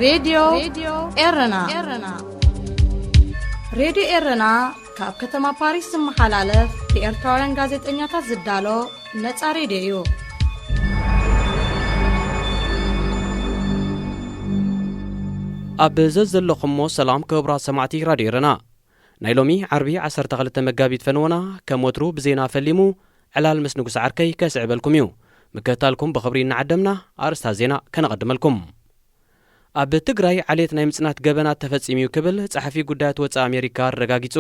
ሬድዮ ኤረና። ሬድዮ ኤረና ካብ ከተማ ፓሪስ ዝመሓላለፍ ብኤርትራውያን ጋዜጠኛታት ዝዳሎ ነጻ ሬድዮ እዩ። ኣብ ዘዘለኹሞ ሰላም ክቡራት ሰማዕቲ ራድዮ ኤረና። ናይ ሎሚ ዓርቢ ዓሰርተ ክልተ መጋቢት ፈንወና ከም ወትሩ ብዜና ፈሊሙ ዕላል ምስ ንጉስ ዓርከይ ከስዕበልኩም እዩ። ምክትታልኩም ብኽብሪ እናዓደምና ኣርእስታት ዜና ከነቐድመልኩም። ኣብ ትግራይ ዓሌት ናይ ምጽናት ገበናት ተፈጺሙ እዩ ክብል ጸሓፊ ጉዳያት ወጻኢ ኣሜሪካ ኣረጋጊጹ።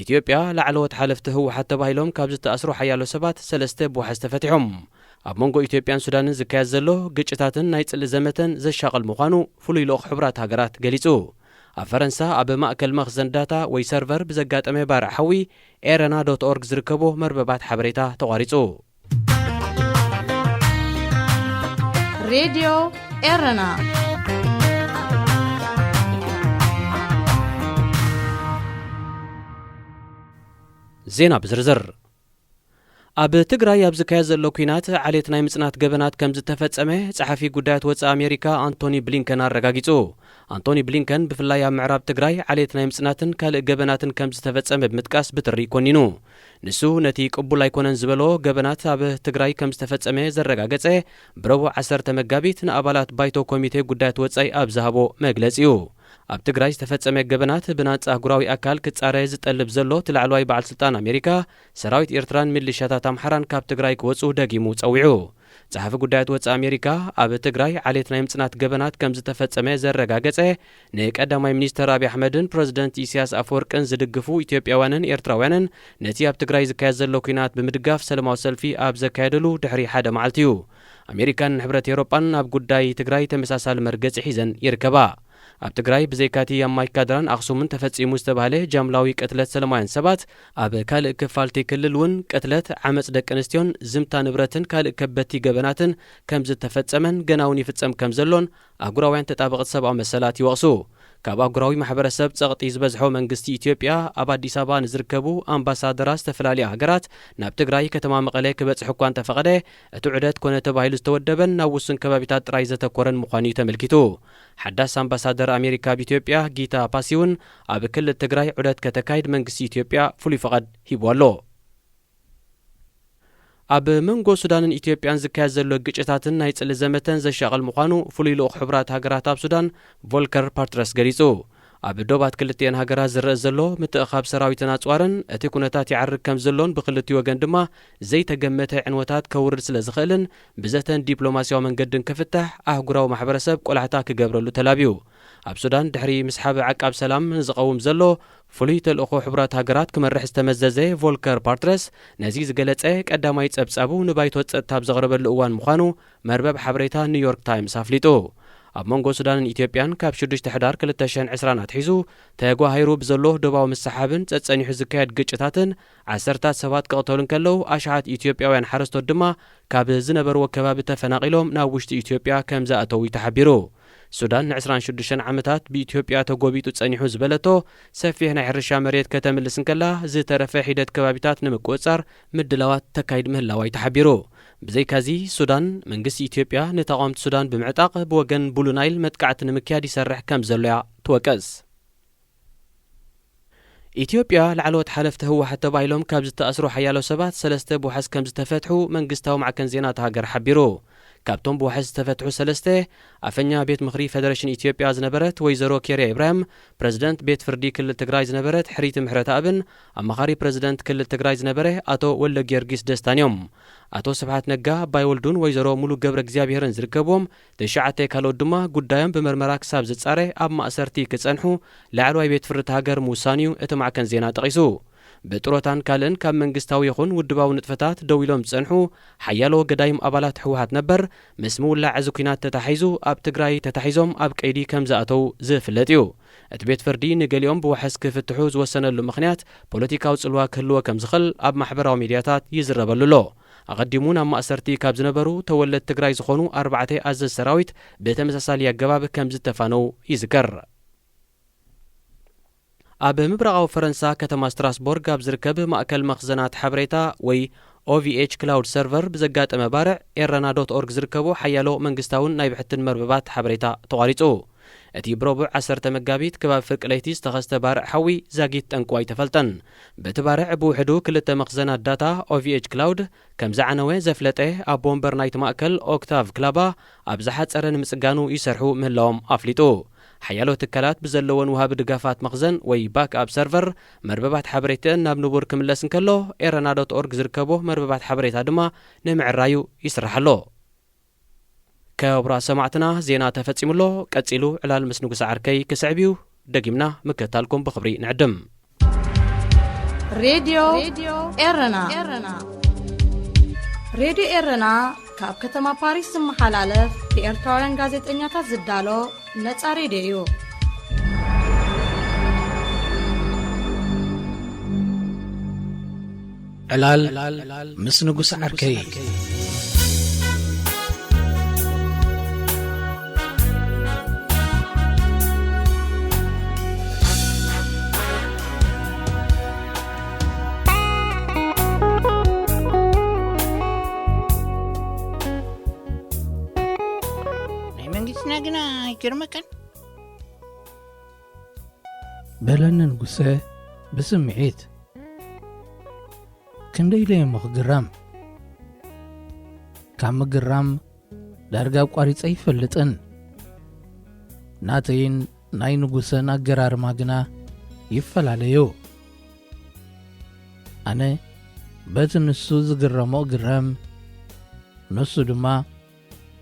ኢትዮጵያ ላዕለዎት ሓለፍቲ ህወሓት ተባሂሎም ካብ ዝተኣስሩ ሓያሎ ሰባት ሰለስተ ብዋሕስ ተፈቲሖም። ኣብ መንጎ ኢትዮጵያን ሱዳንን ዝካየድ ዘሎ ግጭታትን ናይ ጽልኢ ዘመተን ዘሻቕል ምዃኑ ፍሉይ ልኡኽ ሕቡራት ሃገራት ገሊጹ። ኣብ ፈረንሳ ኣብ ማእከል መኽዘን ዳታ ወይ ሰርቨር ብዘጋጠመ ባርዕ ሓዊ ኤረና ዶት ኦርግ ዝርከቦ መርበባት ሓበሬታ ተቋሪጹ። ሬድዮ ኤረና። ዜና ብዝርዝር። ኣብ ትግራይ ኣብ ዝካየድ ዘሎ ኲናት ዓሌት ናይ ምጽናት ገበናት ከም ዝተፈጸመ ጸሓፊ ጉዳያት ወጻኢ ኣሜሪካ ኣንቶኒ ብሊንከን ኣረጋጊጹ። ኣንቶኒ ብሊንከን ብፍላይ ኣብ ምዕራብ ትግራይ ዓሌት ናይ ምጽናትን ካልእ ገበናትን ከም ዝተፈጸመ ብምጥቃስ ብትሪ ኮኒኑ። ንሱ ነቲ ቅቡል ኣይኮነን ዝበሎ ገበናት ኣብ ትግራይ ከም ዝተፈጸመ ዘረጋገጸ ብረቡዕ ዓሰርተ መጋቢት ንኣባላት ባይቶ ኮሚቴ ጉዳያት ወጻኢ ኣብ ዝሃቦ መግለጺ እዩ። ኣብ ትግራይ ዝተፈጸመ ገበናት ብናጻ ኣህጉራዊ ኣካል ክጻረ ዝጠልብ ዘሎ እቲ ላዕለዋይ በዓል ስልጣን ኣሜሪካ፣ ሰራዊት ኤርትራን ሚሊሻታት ኣምሓራን ካብ ትግራይ ክወጹ ደጊሙ ጸዊዑ። ጸሓፊ ጉዳያት ወጻኢ ኣሜሪካ ኣብ ትግራይ ዓሌት ናይ ምጽናት ገበናት ከም ዝተፈጸመ ዘረጋገጸ፣ ንቀዳማይ ሚኒስተር ኣብይ ኣሕመድን ፕረዚደንት ኢሳያስ ኣፈወርቅን ዝድግፉ ኢትዮጵያውያንን ኤርትራውያንን ነቲ ኣብ ትግራይ ዝካየድ ዘሎ ኲናት ብምድጋፍ ሰለማዊ ሰልፊ ኣብ ዘካየደሉ ድሕሪ ሓደ መዓልቲ እዩ። ኣሜሪካን ሕብረት ኤውሮጳን ኣብ ጉዳይ ትግራይ ተመሳሳሊ መርገጺ ሒዘን ይርከባ። ኣብ ትግራይ ብዘይካቲ ኣብ ማይካድራን ኣኽሱምን ተፈጺሙ ዝተባህለ ጃምላዊ ቅትለት ሰለማውያን ሰባት፣ ኣብ ካልእ ክፋልቲ ክልል እውን ቅትለት፣ ዓመጽ ደቂ ኣንስትዮን ዝምታ ንብረትን ካልእ ከበድቲ ገበናትን ከም ዝተፈጸመን ገና እውን ይፍጸም ከም ዘሎን ኣህጉራውያን ተጣበቕቲ ሰብኣዊ መሰላት ይወቕሱ። ካብ ኣህጉራዊ ማሕበረሰብ ጸቕጢ ዝበዝሖ መንግስቲ ኢትዮጵያ ኣብ ኣዲስ ኣበባ ንዝርከቡ ኣምባሳደራት ዝተፈላለዩ ሃገራት ናብ ትግራይ ከተማ መቐለ ክበጽሕ እኳ እንተፈቐደ፣ እቲ ዑደት ኮነ ተባሂሉ ዝተወደበን ናብ ውሱን ከባቢታት ጥራይ ዘተኮረን ምዃኑ እዩ ተመልኪቱ። ሓዳስ ኣምባሳደር ኣሜሪካ ኣብ ኢትዮጵያ ጊታ ፓሲ እውን ኣብ ክልል ትግራይ ዑደት ከተካይድ መንግስቲ ኢትዮጵያ ፍሉይ ፍቓድ ሂቡ ኣሎ። ኣብ መንጎ ሱዳንን ኢትዮጵያን ዝካየድ ዘሎ ግጭታትን ናይ ጽልኢ ዘመተን ዘሻቕል ምዃኑ ፍሉይ ልኡኽ ሕቡራት ሃገራት ኣብ ሱዳን ቮልከር ፓርትረስ ገሊጹ። ኣብ ዶባት ክልቲኤን ሃገራት ዝረአ ዘሎ ምትእኻብ ሰራዊትን ኣጽዋርን እቲ ኩነታት ይዓርግ ከም ዘሎን ብክልቲኡ ወገን ድማ ዘይተገመተ ዕንወታት ከውርድ ስለ ዝኽእልን ብዘተን ዲፕሎማስያዊ መንገድን ክፍታሕ ኣህጉራዊ ማሕበረሰብ ቆላሕታ ክገብረሉ ተላብዩ። ኣብ ሱዳን ድሕሪ ምስሓብ ዓቃብ ሰላም ዝቐውም ዘሎ ፍሉይ ተልእኾ ሕቡራት ሃገራት ክመርሕ ዝተመዘዘ ቮልከር ፓርትረስ ነዚ ዝገለጸ ቀዳማይ ጸብጻቡ ንባይቶ ጸጥታ ኣብ ዘቕረበሉ እዋን ምዃኑ መርበብ ሓበሬታ ኒውዮርክ ታይምስ ኣፍሊጡ። ኣብ መንጎ ሱዳንን ኢትዮጵያን ካብ ሽዱሽተ ሕዳር ክልተ ሽሕን ዕስራን ኣትሒዙ ተጓሂሩ ብዘሎ ዶባዊ ምስሓብን ጸጸኒሑ ዝካየድ ግጭታትን ዓሰርታት ሰባት ክቕተሉ እንከለዉ ኣሽሓት ኢትዮጵያውያን ሓረስቶት ድማ ካብ ዝነበርዎ ከባቢ ተፈናቒሎም ናብ ውሽጢ ኢትዮጵያ ከም ዝኣተዉ እዩ ተሓቢሩ። ሱዳን ንዕስራን ሽዱሽተን ዓመታት ብኢትዮጵያ ተጎቢጡ ጸኒሑ ዝበለቶ ሰፊሕ ናይ ሕርሻ መሬት ከተምልስ እንከላ፣ ዝተረፈ ሒደት ከባቢታት ንምቁጽጻር ምድላዋት ተካይድ ምህላዋ እዩ ተሓቢሩ። ብዘይካዚ፣ ሱዳን መንግስቲ ኢትዮጵያ ንተቓወምቲ ሱዳን ብምዕጣቕ ብወገን ብሉ ናይል መጥቃዕቲ ንምክያድ ይሰርሕ ከም ዘሎ እያ ትወቅስ። ኢትዮጵያ ላዕለዎት ሓለፍቲ ህወሓት ተባሂሎም ካብ ዝተኣስሩ ሓያሎ ሰባት ሰለስተ ብዋሕስ ከም ዝተፈትሑ መንግስታዊ ማዕከን ዜና እታ ሃገር ሓቢሩ። ካብቶም ብዋሕስ ዝተፈትሑ ሰለስተ፣ ኣፈኛ ቤት ምኽሪ ፌደሬሽን ኢትዮጵያ ዝነበረት ወይዘሮ ኬርያ ኢብራሂም፣ ፕረዚደንት ቤት ፍርዲ ክልል ትግራይ ዝነበረት ሕሪቲ ምሕረተኣብን ኣማኻሪ ፕረዚደንት ክልል ትግራይ ዝነበረ ኣቶ ወልደ ጊዮርጊስ ደስታን እዮም። ኣቶ ስብሓት ነጋ፣ ኣባይ ወልዱን ወይዘሮ ሙሉ ገብረ እግዚኣብሄርን ዝርከብዎም ትሽዓተ ካልኦት ድማ ጉዳዮም ብመርመራ ክሳብ ዝጻረ ኣብ ማእሰርቲ ክጸንሑ ላዕለዋይ ቤት ፍርዲ ሃገር ምውሳኑ እዩ እቲ ማዕከን ዜና ጠቒሱ። ብጥሮታን ካልእን ካብ መንግስታዊ ይኹን ውድባዊ ንጥፈታት ደው ኢሎም ዝጸንሑ ሓያሎ ገዳይም ኣባላት ህወሓት ነበር፣ ምስ ምውላዕ እዚ ኲናት ተታሒዙ ኣብ ትግራይ ተታሒዞም ኣብ ቀይዲ ከም ዝኣተዉ ዝፍለጥ እዩ። እቲ ቤት ፍርዲ ንገሊኦም ብዋሕስ ክፍትሑ ዝወሰነሉ ምኽንያት ፖለቲካዊ ጽልዋ ክህልዎ ከም ዝኽእል ኣብ ማሕበራዊ ሚድያታት ይዝረበሉ ኣሎ። ኣቐዲሙ ናብ ማእሰርቲ ካብ ዝነበሩ ተወለድ ትግራይ ዝኾኑ ኣርባዕተ ኣዘዝ ሰራዊት ብተመሳሳሊ ኣገባብ ከም ዝተፋነዉ ይዝከር። ኣብ ምብራቓዊ ፈረንሳ ከተማ ስትራስቦርግ ኣብ ዝርከብ ማእከል መኽዘናት ሓበሬታ ወይ ኦቪኤች ክላውድ ሰርቨር ብዘጋጠመ ባርዕ ኤረና ዶት ኦርግ ዝርከቡ ሓያሎ መንግስታውን ናይ ብሕትን መርበባት ሓበሬታ ተቋሪጹ። እቲ ብረቡዕ ዓሰርተ መጋቢት ከባቢ ፍርቂ ለይቲ ዝተኸስተ ባርዕ ሓዊ ዛጊት ጠንቁ ኣይተፈልጠን። በቲ ባርዕ ብውሕዱ ክልተ መኽዘናት ዳታ ኦቪኤች ክላውድ ከም ዝዓነወ ዘፍለጠ ኣቦ ወንበር ናይቲ ማእከል ኦክታቭ ክላባ፣ ኣብ ዝሓጸረ ንምጽጋኑ ይሰርሑ ምህላዎም ኣፍሊጡ። ሓያሎ ትካላት ብዘለወን ወሃቢ ድጋፋት መኽዘን ወይ ባክኣፕ ሰርቨር መርበባት ሓበሬተን ናብ ንቡር ክምለስ እንከሎ፣ ኤረና ዶት ኦርግ ዝርከቦ መርበባት ሓበሬታ ድማ ንምዕራዩ ይስራሕ ኣሎ። ክቡራት ሰማዕትና፣ ዜና ተፈጺሙ ኣሎ። ቀጺሉ ዕላል ምስ ንጉሰ ዓርከይ ክስዕብ እዩ። ደጊምና ምክትታልኩም ብኽብሪ ንዕድም። ሬድዮ ኤረና። ሬድዮ ኤረና ካብ ከተማ ፓሪስ ዝመሓላለፍ ብኤርትራውያን ጋዜጠኛታት ዝዳሎ ነጻ ሬድዮ እዩ። ዕላል ምስ ንጉስ ዓርከይ። ናይ መንግስትና ግና ኣይገርመካን? በለኒ ንጉሰ ብስምዒት። ክንደይ ኢለ እሞ ክግራም? ካብ ምግራም ዳርጋ ኣቋሪጸ ኣይፈልጥን። ናተይን ናይ ንጉሰን ኣገራርማ ግና ይፈላለዩ። ኣነ በቲ ንሱ ዝግረሞ እግረም፣ ንሱ ድማ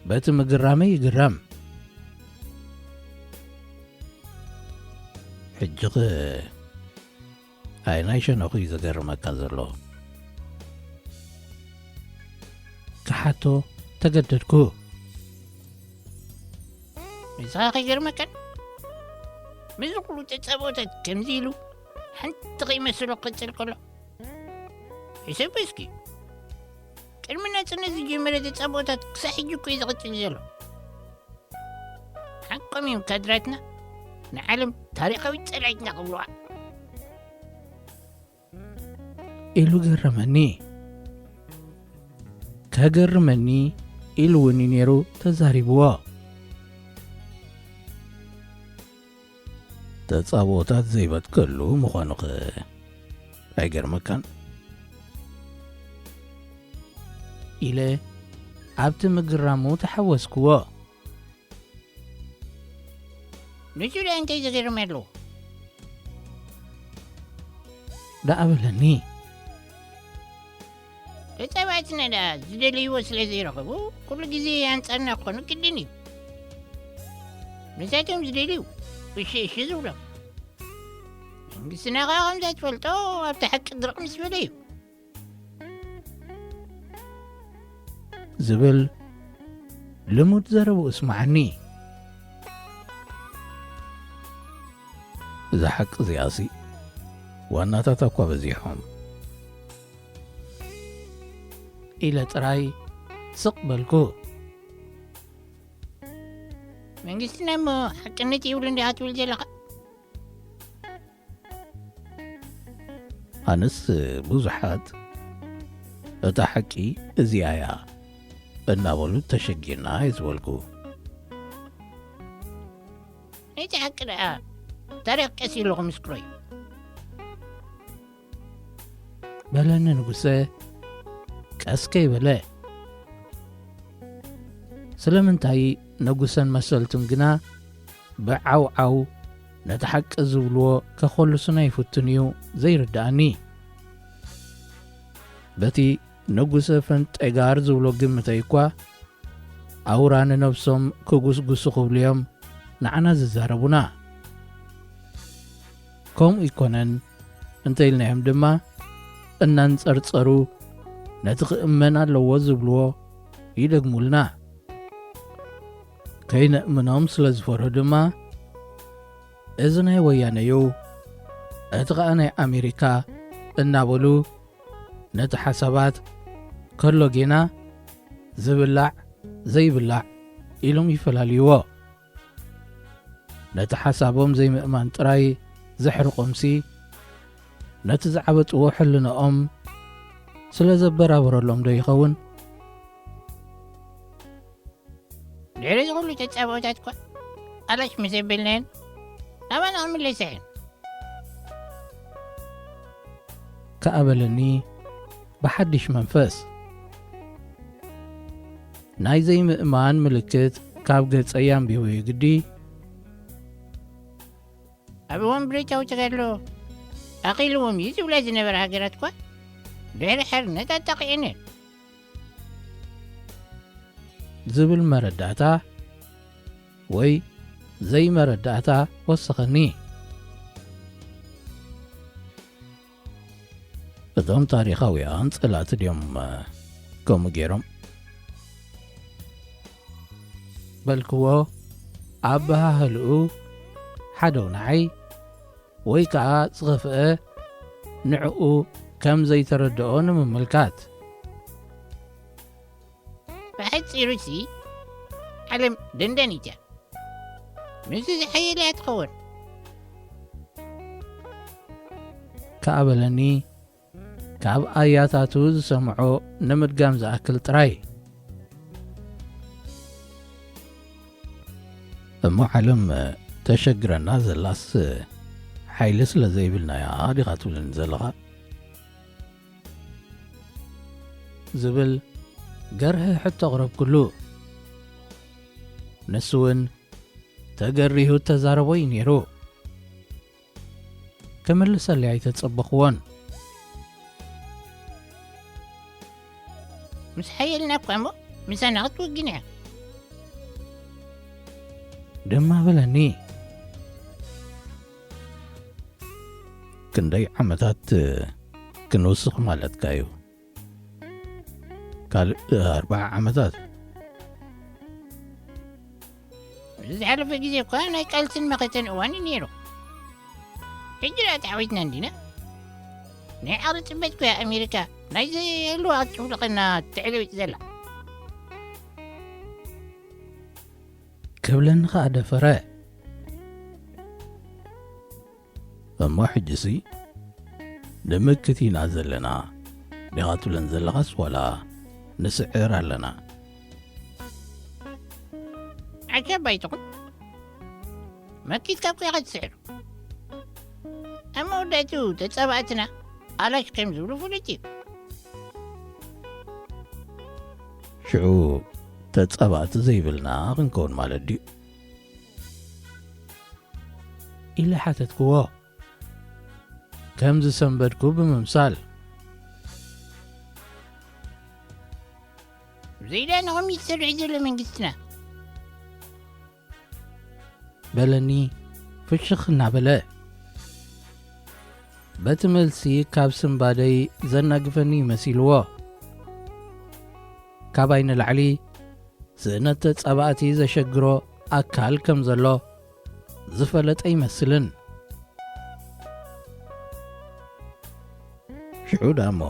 በቲ ምግራመይ ይግረም። ሕጂኸ ኣየናይ ሸነኹ እዩ ዘገርመካ ዘሎ? ክሓቶ ተገደድኩ። ንስኻ ከይገርመካን፣ ምስዚ ኩሉ ተጻብኦታት ከምዚ ኢሉ ሓንቲ ከይመስሎ ክቕጽል ከሎ? ሕሰብ እስኪ፣ ቅድሚ ናጽነት ዝጀመረ ተጻብኦታት ክሳዕ ሕጂ እኮ እዩ ዝቕጽል ዘሎ። ሓቆም እዮም ካድራትና ንዓለም ታሪኻዊት ጸላኢትና ክብልዋ። ኢሉ ገረመኒ። ከገርመኒ ኢሉ እውን እዩ ነይሩ ተዛሪብዎ። ተጻብኦታት ዘይበትከሉ ምዃኑኸ ኣይገርመካን? ኢለ ኣብቲ ምግራሙ ተሓወስክዎ። ንሱ ደኣ እንታይ ዘገርም ኣለዎ? ደኣ በለኒ። ተጻባእትና ደኣ ዝደለይዎ ስለ ዘይረኸቡ፣ ኩሉ ግዜ ኣንጻርና ክኾኑ ግድን እዩ። ንሳቶም ዝደልዩ እሺ እሺ ዝብሎም። መንግስትና ኸኣ ከምዛ ትፈልጦ ኣብቲ ሓቂ ድርቕ ምስ በለ እዩ። ዝብል ልሙድ ዘረብኡ እስማዓኒ። እዛ ሓቂ እዚኣሲ ዋናታት እኳ በዚሖም። ኢለ ጥራይ ስቕ በልኩ። መንግስትና እሞ ሓቅነት የብሉን ዲኻ ትብል ዘለኻ? ኣነስ ብዙሓት እታ ሓቂ እዚኣ እያ እናበሉ ተሸጊርና እየ ዝበልኩ። ነቲ ሓቂ ደኣ ታሪኽ ቀስ ኢሉ ክምስክሮ እዩ። በለኒ ንጉሰ ቀስ ከይበለ። ስለምንታይ ንጉሰን መሰልቱን ግና ብዓውዓው ነቲ ሓቂ ዝብልዎ ከኾልሱና ይፍትኑ እዩ ዘይርድኣኒ። በቲ ንጉሰ ፈንጠጋር ዝብሎ ግምተይ እኳ፣ ኣውራ ንነብሶም ክጉስጉሱ ክብሉ እዮም ንዓና ዝዛረቡና። ከምኡ ኣይኮነን እንተኢልናዮም ድማ፣ እናንጸርጸሩ ነቲ ክእመን ኣለዎ ዝብልዎ ይደግሙልና። ከይነእምኖም ስለ ዝፈርሁ ድማ፣ እዚ ናይ ወያነ እዩ፣ እቲ ኸኣ ናይ ኣሜሪካ እናበሉ ነቲ ሓሳባት ከሎ ጌና ዝብላዕ ዘይብላዕ ኢሎም ይፈላልይዎ። ነቲ ሓሳቦም ዘይምእማን ጥራይ ዘሕርቖምሲ፣ ነቲ ዝዓበጥዎ ሕልናኦም ስለ ዘበራብረሎም ዶ ይኸውን? ድሕሪ እዚ ኩሉ ተጻብኦታት እኳ ኣላሽ ምስ የብልናየን ናባና ክምለሳ እየን። ከኣ በለኒ ብሓድሽ መንፈስ። ናይ ዘይምእማን ምልክት ካብ ገጸይ ኣንቢቡ እዩ ግዲ። ኣብ እዋን ብረታዊ ተጋድሎ ኣኺልዎም እዩ ዝብላ ዝነበራ ሃገራት እኳ ድሕሪ ሓርነት ኣጣቒዐን እየን። ዝብል መረዳእታ ወይ ዘይመረዳእታ ወሰኸኒ። እቶም ታሪኻውያን ጸላእቲ ድዮም ከምኡ ገይሮም? በልክዎ። ኣበሃህልኡ ሓደው ንዓይ ወይ ከኣ ዝኸፍአ ንዕኡ ከም ዘይተረድኦ ንምምልካት። ብሓጺሩሲ ዓለም ደንዳኒት እያ። ምስዚ ዝሓየለ እያ ትኸውን። ከኣ በለኒ፣ ካብ ኣያታቱ ዝሰምዖ ንምድጋም ዝኣክል ጥራይ። እሞ ዓለም ተሸግረና ዘላስ ሓይሊ ስለ ዘይብልናያ ዲኻ ትብለኒ ዘለኻ? ዝብል ገርህ ሕቶ ኣቕረብኩሉ። ንሱ እውን ተገሪሁ እተዛረቦ እዩ ነይሩ። ክምልሰለይ ኣይተጸበኽዎን። ምስ ሓየልና እኳ እሞ ምሳና ክትውግን እያ። ድማ በለኒ። ክንደይ ዓመታት ክንውስኽ ማለትካ እዩ? ካልእ ኣርብዓ ዓመታት። እዚ ዝሓለፈ ግዜ እኳ ናይ ቃልስን መኸተን እዋን እዩ ነይሩ። ሕጂ ደኣ ተዓዊትና እንዲና? ናይ ዓቕሊ ጽበት እኮ እያ ኣሜሪካ ናይ ዘይህልዋ ክትጭፍልቐና ትዕልቢጥ ዘላ። ክብለኒ ኸኣ ደፈረ። እሞ ሕጂሲ ንምክት ኢና ዘለና ዲኻ ትብለን ዘለኻስ ዋላ ንስዕር ኣለና? ዓሻ ባይትኹም መኪትካ እኮ ኢኻ ትስዕር። ኣብ መወዳእቱ ተጻባእትና ኣላሽ ከም ዝብሉ ፍሉጥ እዩ። ሽዑ ተጻባእቲ ዘይብልና ክንከውን ማለት ድዩ? ኢለ ሓተትክዎ። ከም ዝሰንበድኩ ብምምሳል። ዘይዳ ንቕድሚት ዝሰርሕ ዘሎ መንግስትና። በለኒ ፍሽኽ እናበለ። በቲ መልሲ ካብ ስንባደይ ዘናግፈኒ መሲልዎ። ካባይ ንላዕሊ ስእነት ተጻባእቲ ዘሸግሮ ኣካል ከም ዘሎ ዝፈለጠ ይመስልን። ሽዑ ዳሞ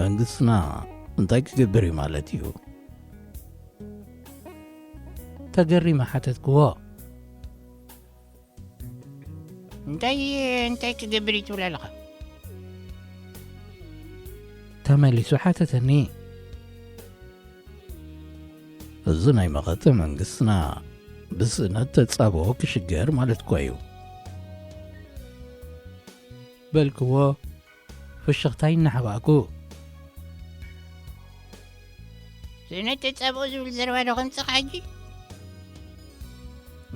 መንግስትና እንታይ ክገብር እዩ ማለት እዩ? ተገሪመ ሓተትክዎ። እንታይ እንታይ ክገብር እዩ ትብል ኣለኻ? ተመሊሱ ሓተተኒ። እዚ ናይ መኸተ መንግስትና ብስእነት ተጻብኦ ክሽገር ማለት እኮ እዩ። በልክዎ ፍሽኽታይ እናሓባእኩ። ስእነት ተጻብኦ ዝብል ዘረባ ዶ ከምጽኻ ሕጂ?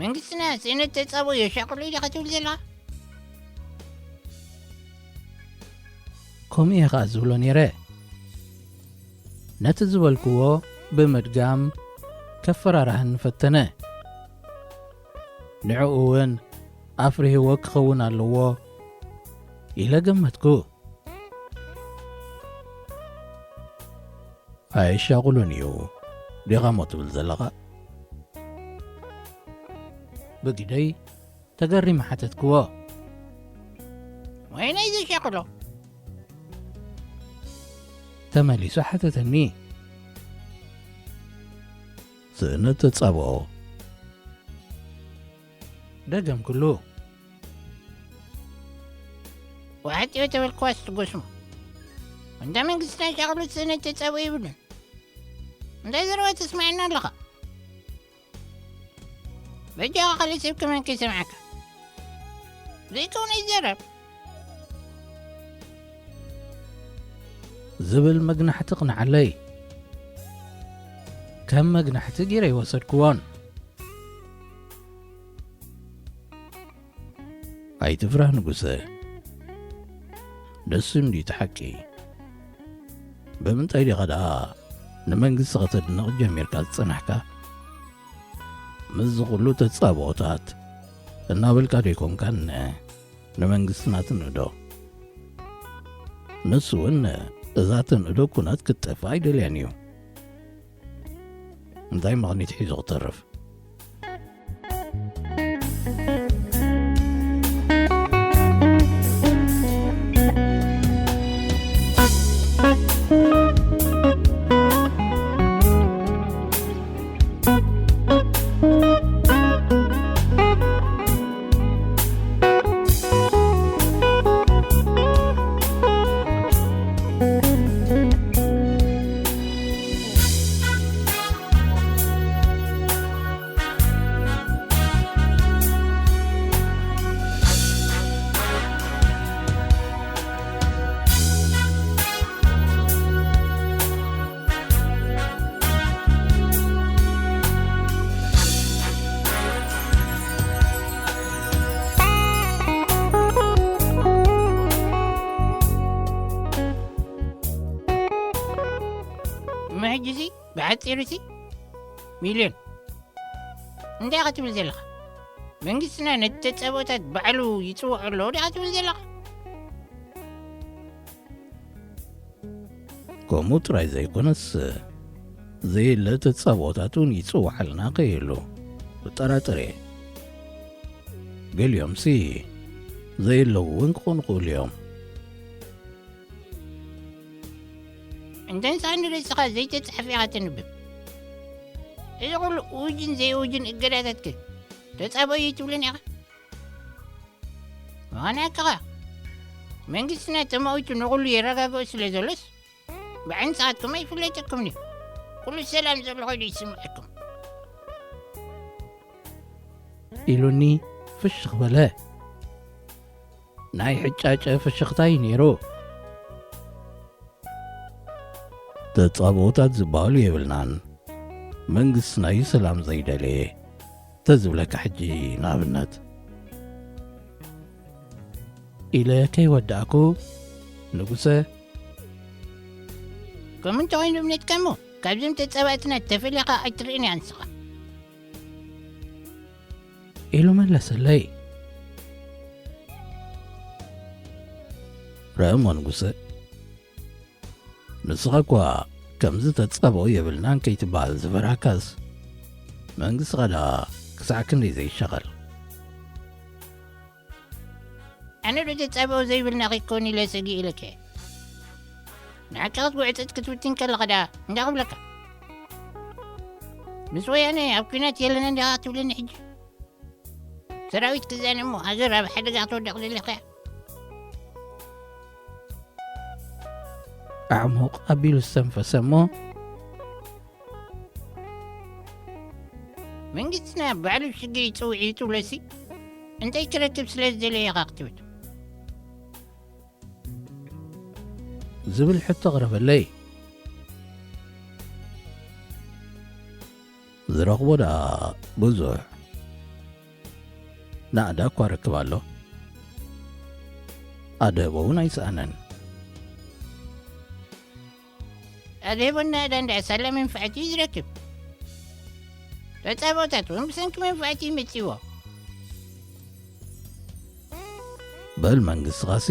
መንግስትና ስእነት ተጻብኦ የሻቕሎ ኢልካ ትብል ዘለኻ? ከምኡ እየ ኸኣ ዝብሎ ነይረ። ነቲ ዝበልክዎ ብምድጋም ከፈራርሃኒ ፈተነ። ንዕኡ እውን ኣፍሪህዎ ክኸውን ኣለዎ ኢለ ገመትኩ። ኣየሻቕሎን እዩ ዲኻ እሞ ትብል ዘለኻ? ብግደይ ተገሪመ ሓተትክዎ። ወይነይ ዘሻቕሎ? ተመሊሱ ሓተተኒ። ስእነት ተጻብኦ። ደገምክሉ። ወሓጢዮ ተበልክዋስ ትጎስሞ። እንዳ መንግስትና ሻቕሎት ስእነት ተጻብኦ ይብሉን። እንታይ ዘረባ ተስማዕና ኣለኻ? በጃኻ ካልእ ሰብ ከማን ከይሰምዓካ። ዘይከውን ኣይዘረብ። ዝብል መግናሕቲ ቅንዓለይ። ከም መግናሕቲ ገይረ ይወሰድክዎን። ኣይትፍራህ ንጉሰ። ደስ እንዲ እቲ ሓቂ። ብምንታይ ዲኻ ደኣ ንመንግስቲ ከተድንቕ ጀሚርካ ዝጸናሕካ? ምስዚ ኩሉ ተጻብኦታት እናበልካ ዶ ኣይኮንካን ንመንግስትና ትንእዶ? ንሱ እውን እዛ ተንእዶ ኩነት ክትጠፍእ ኣይደልያን እዩ። እንታይ ምኽኒት ሒዙ ክተርፍ? እሞ ሕጂ እዚ ብሓጺሩ እቲ ሚልዮን እንታይ ኢኻ ትብል ዘለኻ? መንግስትና ነቲ ተጻብኦታት ባዕሉ ይጽውዖ ኣለዎ ዲኻ ትብል ዘለኻ? ከምኡ ጥራይ ዘይኮነስ፣ ዘየለ ተጻብኦታት እውን ይጽውዓልና ከይህሉ እጠራጠር እየ። ገሊኦምሲ ዘየለዉ እውን ክኾኑ ይኽእሉ እዮም። እንተ ንስኻ ንርእስኻ ዘይተጻሕፈ ኢኻ ተንብብ። እዚ ኩሉ እውጅን ዘይእውጅን እገዳታትከ ተጻብኦ እዩ ትብለኒ ኢኻ? ምኽንያት ከ መንግስትና ተማዊቱ ንኹሉ የረጋግኦ ስለ ዘሎስ ብዓይኒ ንስኻትኩም ኣይፍለጠኩም እዩ። ኩሉ ሰላም ዘሎ ኮይኑ ይስምዐኩም። ኢሉኒ ፍሽኽ በለ። ናይ ሕጫጨ ፍሽኽታ እዩ ነይሩ። ተጻብኦታት ዝበሃሉ የብልናን። መንግስትና እዩ ሰላም ዘይደለየ። ተዝብለካ ሕጂ ንኣብነት። ኢለ ከይወዳእኩ፣ ንጉሰ፣ ከምኡ እንተኾይኑ እምነትካ እሞ ካብዞም ተጻባእትና ተፈሊኻ ኣይትርእን እያ ንስኻ። ኢሉ መለሰለይ። ረእሞ ንጉሰ፣ ንስኻ እኳ ከምዚ ተጻብኦ የብልናን ከይትበሃል ዝፈራህካስ፣ መንግስትኻ ደኣ ክሳዕ ክንደይ ዘይሻቐል? ኣነ ዶ ተጻብኦ ዘይብልና ከይከውን ኢለ ሰጊእ ኢለከ? ንሓቂ ክትጉዕጽጽ ክትፍትን ከለኻ ደኣ እንታይ ክብለካ? ምስ ወያነ ኣብ ኲናት የለና እንዲኻ ትብለኒ ሕጂ? ሰራዊት ክዛነ እሞ ሃገር ኣብ ሓደጋ ክትወድቕ ደሊኻ እያ። ኣዕሙቕ ኣቢሉ ዝተንፈሰ እሞ፣ መንግስትና ባዕሉ ሽግር ይጽውዕ እዩ ትብለሲ፣ እንታይ ክረክብ ስለ ዝደለየ ኢኻ ክትብል? ዝብል ሕቶ ኣቕረበለይ። ዝረኽቦ ደኣ ብዙሕ። ናእዳ እኳ ረክብ ኣሎ። ኣደህቦ እውን ኣይሰኣነን። ኣደህቦን ናእዳን ደኣ ሳላ መንፍዓት እዩ ዝረክብ። ተጻብኦታት እውን ብሰንኪ መንፍዓት እዩ መጺዎ። በል መንግስትኻሲ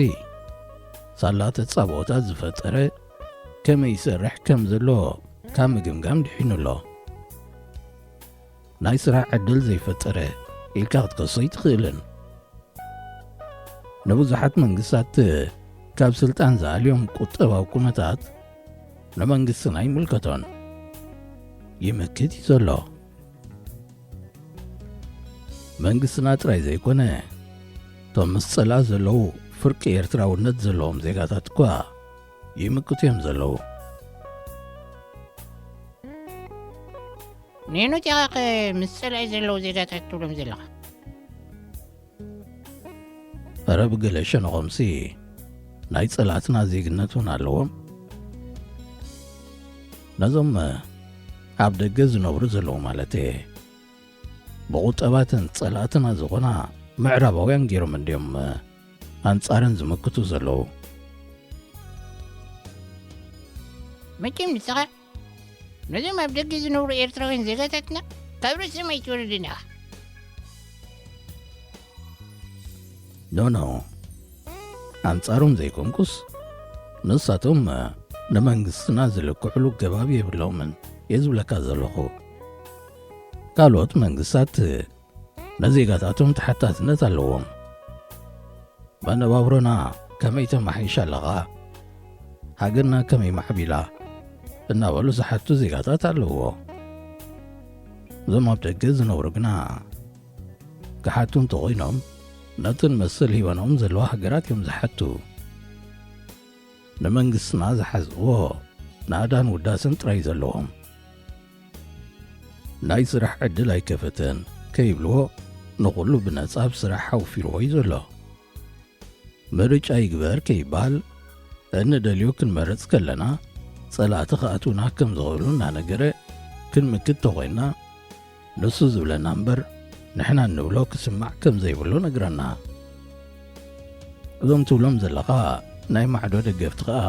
ሳላ ተጻብኦታት ዝፈጠረ ከመይ ይሰርሕ ከም ዘሎ ካብ ምግምጋም ድሒኑ ኣሎ። ናይ ስራሕ ዕድል ዘይፈጠረ ኢልካ ክትከሶ ኣይትኽእልን። ንብዙሓት መንግስታት ካብ ስልጣን ዝኣልዮም ቁጠባዊ ኩነታት ንመንግስትና ኣይምልከቶን። ይምክት እዩ ዘሎ። መንግስትና ጥራይ ዘይኮነ፣ እቶም ምስ ጸላእ ዘለዉ ፍርቂ ኤርትራውነት ዘለዎም ዜጋታት እኳ ይምክቱ እዮም ዘለዉ። ኔኖት ኢኻ ምስ ጸላኢ ዘለዉ ዜጋታት ትብሎም ዘለኻ? ኧረ ብገለ ሸነኾምሲ ናይ ጸላእትና ዜግነት እውን ኣለዎም። ነዞም ኣብ ደገ ዝነብሩ ዘለዉ ማለት እየ። ብቑጠባተን ጸላእትና ዝኾና ምዕራባውያን ገይሮም እንድዮም ኣንጻረን ዝምክቱ ዘለዉ። መቸም ንስኻ ነዞም ኣብ ደገ ዝነብሩ ኤርትራውያን ዜጋታትና ካብ ርእሲ ሰማይ ኣይትወርድን ኢኻ። ኖኖ፣ ኣንጻሮም ዘይኮንኩስ፣ ንሳቶም ንመንግስትና ዝልክዕሉ ገባብ የብሎምን እየ ዝብለካ ዘለኹ። ካልኦት መንግስታት ንዜጋታቶም ተሓታትነት ኣለዎም። መነባብሮና ከመይ ተማሒሻ ኣለኻ? ሃገርና ከመይ ማዕቢላ? እናበሉ ዝሓቱ ዜጋታት ኣለዎ። እዞም ኣብ ደገ ዝነብሩ ግና ክሓቱ እንተኾይኖም፣ ነተን መሰል ሂበናኦም ዘለዋ ሃገራት እዮም ዝሓቱ። ንመንግስትና ዝሓዝዎ ናእዳን ውዳሰን ጥራይ ዘለዎም። ናይ ስራሕ ዕድል ኣይከፈተን ከይብልዎ፣ ንኹሉ ብነጻ ኣብ ስራሕ ሓውፊርዎ እዩ ዘሎ። ምርጫ ይግበር ከይበሃል፣ እንደልዮ ክንመርጽ ከለና፣ ጸላእቲ ክኣትዉና ከም ዝኽእሉ እናነገረ ክንምክት ተኾይንና፣ ንሱ ዝብለና እምበር፣ ንሕና እንብሎ ክስማዕ ከም ዘይብሉ ነግረና። እዞም ትብሎም ዘለኻ ናይ ማዕዶ ደገፍቲ ኸኣ፣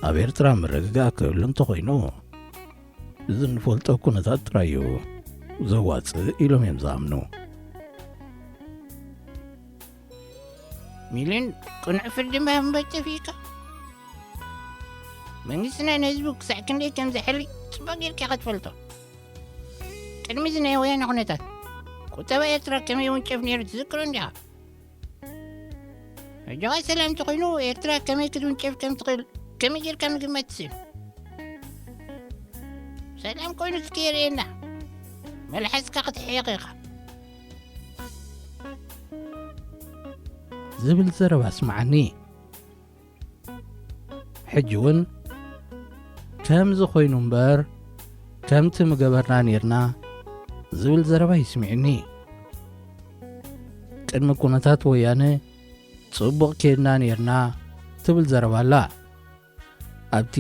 ኣብ ኤርትራ ምርግጋእ ክህሉ እንተኾይኑ፣ እዚ እንፈልጦ ኩነታት ጥራይ እዩ ዘዋጽእ ኢሎም እዮም ዝኣምኑ። ሚልዮን ቅኑዕ ፍርዲ ምሃብ እምበር ጠፊእካ። መንግስትና ንህዝቡ ክሳዕ ክንደይ ከም ዘሕሊ ጽቡቕ ጌርካ ኢኻ ትፈልጦ። ቅድሚ እዚ ናይ ወያነ ኩነታት ቁጠባ ኤርትራ ከመይ ይውንጨፍ ነይሩ ትዝክሮ እንዲኻ? ሕጂ ኸኣ ሰላም እንተኾይኑ ኤርትራ ከመይ ክትውንጨፍ ከም ትኽእል ከመይ ጌርካ ምግማት ትስእል? ሰላም ኮይኑ እስኪ የርእየና። መልሓስካ ክትሕየቕ ኢኻ። ዝብል ዘረባ ስምዓኒ። ሕጂ እውን ከምዚ ኮይኑ እምበር ከምቲ ምገበርና ኔርና ዝብል ዘረባ ይስምዕኒ። ቅድሚ ኩነታት ወያነ ጽቡቕ ኬድና ኔርና ትብል ዘረባ ኣላ። ኣብቲ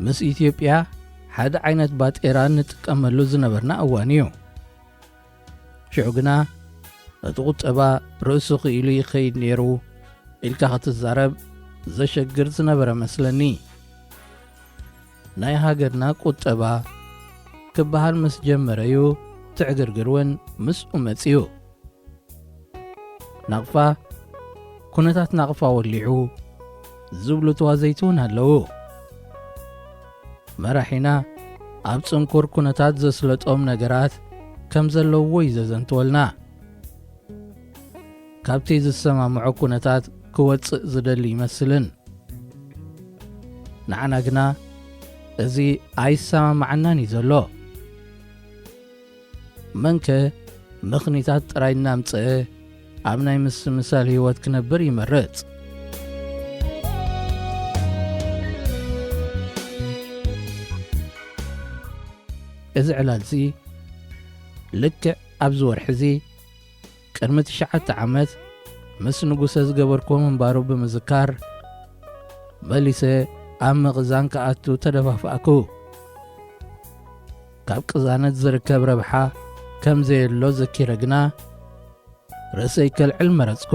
ምስ ኢትዮጵያ ሓደ ዓይነት ባጤራ እንጥቀመሉ ዝነበርና እዋን እዩ። ሽዑ ግና እቲ ቁጠባ ርእሱ ክኢሉ ይኸይድ ነይሩ ኢልካ ክትዛረብ ዘሸግር ዝነበረ መስለኒ። ናይ ሃገርና ቁጠባ ክበሃል ምስ ጀመረ'ዩ ትዕግርግር እውን ምስኡ መጺኡ። ናቕፋ፣ ኩነታት ናቕፋ ወሊዑ ዝብሉ ተዋዘይቲ እውን ኣለዉ። መራሒና ኣብ ጽንኩር ኩነታት ዘስለጦም ነገራት ከም ዘለውዎ እዩ ዘዘንትወልና። ካብቲ ዝሰማምዖ ኩነታት ክወጽእ ዝደሊ ይመስልን። ንዓና ግና እዚ ኣይሰማማዓናን እዩ ዘሎ። መንከ ምኽኒታት ጥራይ እናምጽአ ኣብ ናይ ምስምሳል ህይወት ክነብር ይመርጽ? እዚ ዕላልዚ ልክዕ ኣብዚ ወርሒ እዚ ቅድሚ ትሽዓተ ዓመት ምስ ንጉሰ ዝገበርክዎ ምንባሩ ብምዝካር፣ መሊሰ ኣብ ምቕዛን ክኣቱ ተደፋፋእኩ። ካብ ቅዛነት ዝርከብ ረብሓ ከም ዘየሎ ዘኪረ ግና፣ ርእሰይ ከልዕል መረጽኩ።